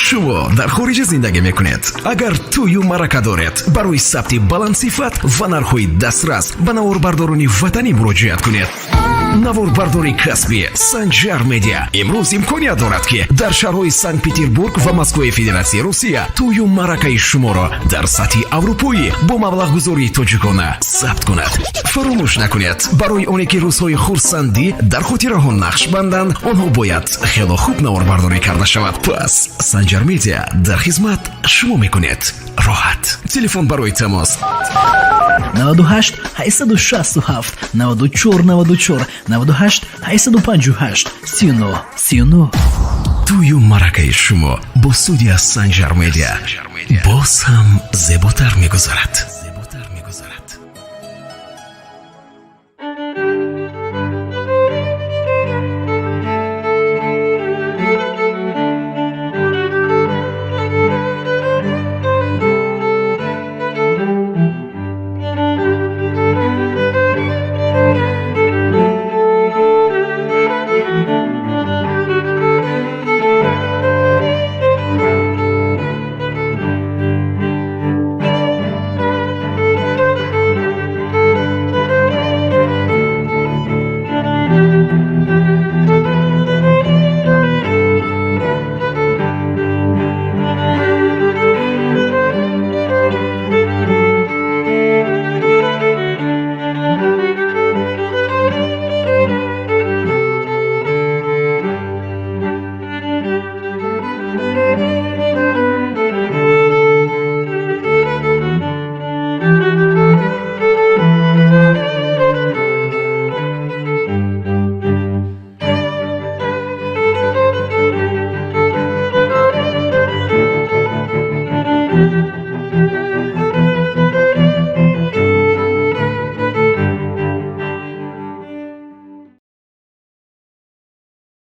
Шумо дар хориҷа зиндагӣ мекунед. Агар тӯю маърака доред, барои сабти баландсифат ва нархҳои дастрас ба наворбардорони ватанӣ муроҷиат кунед. Наворбардори касбӣ Санҷар Медиа имрӯз имконият дорад, ки дар шаҳрҳои Санкт Петербург ва Москваи Федератсияи Русия тӯю маъракаи шуморо дар сатҳи аврупоӣ бо маблағгузории тоҷикона сабт кунад. Фаромӯш накунед, барои оне ки рӯзҳои хурсандӣ дар хотираҳо нақш банданд, онҳо бояд хело хуб наворбардорӣ карда шавад. Пас Санҷар Медиа дар хизмат шумо мекунед роҳат. Телефон барои тамос: 98 867 94 94, 98 858 39 39. Тӯю маъракаи шумо бо студия Санҷар Медиа боз ҳам зеботар мегузарад.